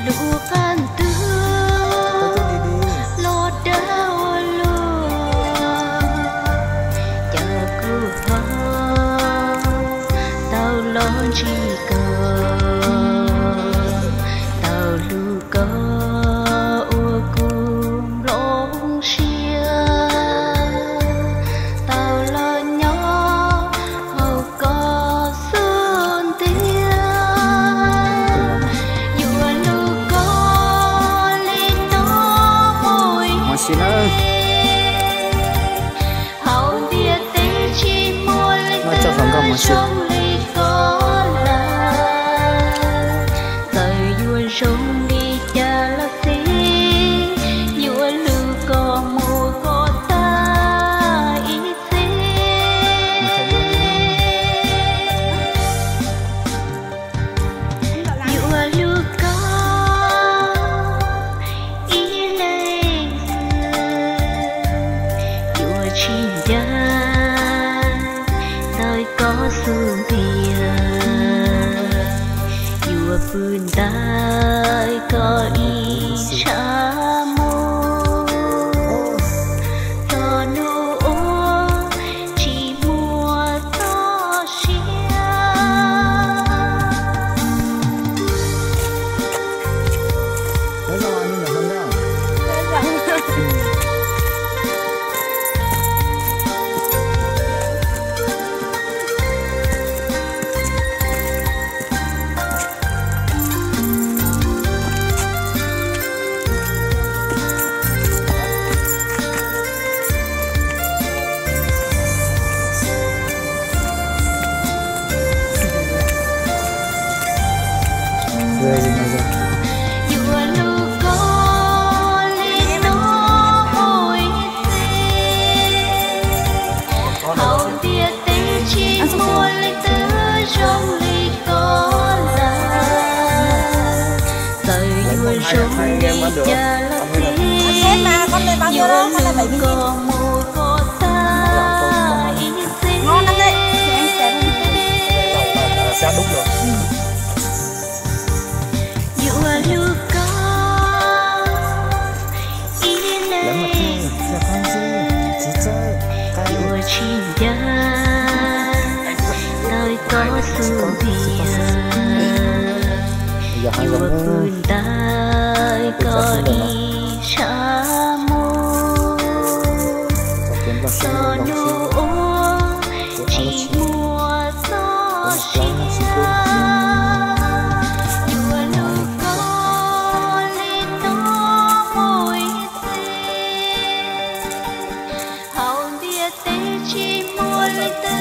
Lub qab ntug los dawb ua luaj, cas kuv ho tau los ntsib koj, tau hlub koj ua kuv nplooj siab, tau los nyob hauv koj xub ntiag. Yuav hlub koj li no mus ib txhis, hauv ntiaj teb tsis muaj leej twg zoo li koj lawm. Txawm yuav zoo li cas los xij, yuav hlub koj mus kom tag ib txhis. Yuav hlub koj ib leeg xwb, yuav tsis ncaj ntawm koj xub ntiag, yuav pw ntawm koj ib sab npoo, txog hnub uas tsis muaj txoj sia. Yuav hlub koj li no mus ib txhis, hauv ntiaj teb tsis muaj leej twg zoo li koj lawm. Txawm yuav zoo li cas los xij, yuav hlub koj mus kom tag ib txhis. Yuav hlub koj ib leeg xwb, yuav tsis ncaj ntawm koj xub ntiag, yuav pw ntawm koj ib sab npoo, txog hnub uas tsis muaj txoj sia. Yuav hlub koj li no mus ib txhis, hauv ntiaj teb tsis muaj leej twg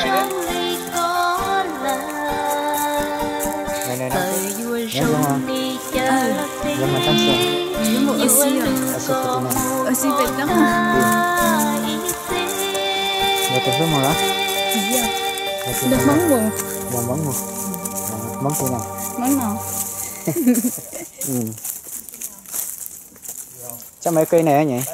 zoo li koj lawm. Txawm yuav zoo li cas los xij, yuav hlub koj mus kom tag ib txhis. Coj maiv koj ib ne nyem.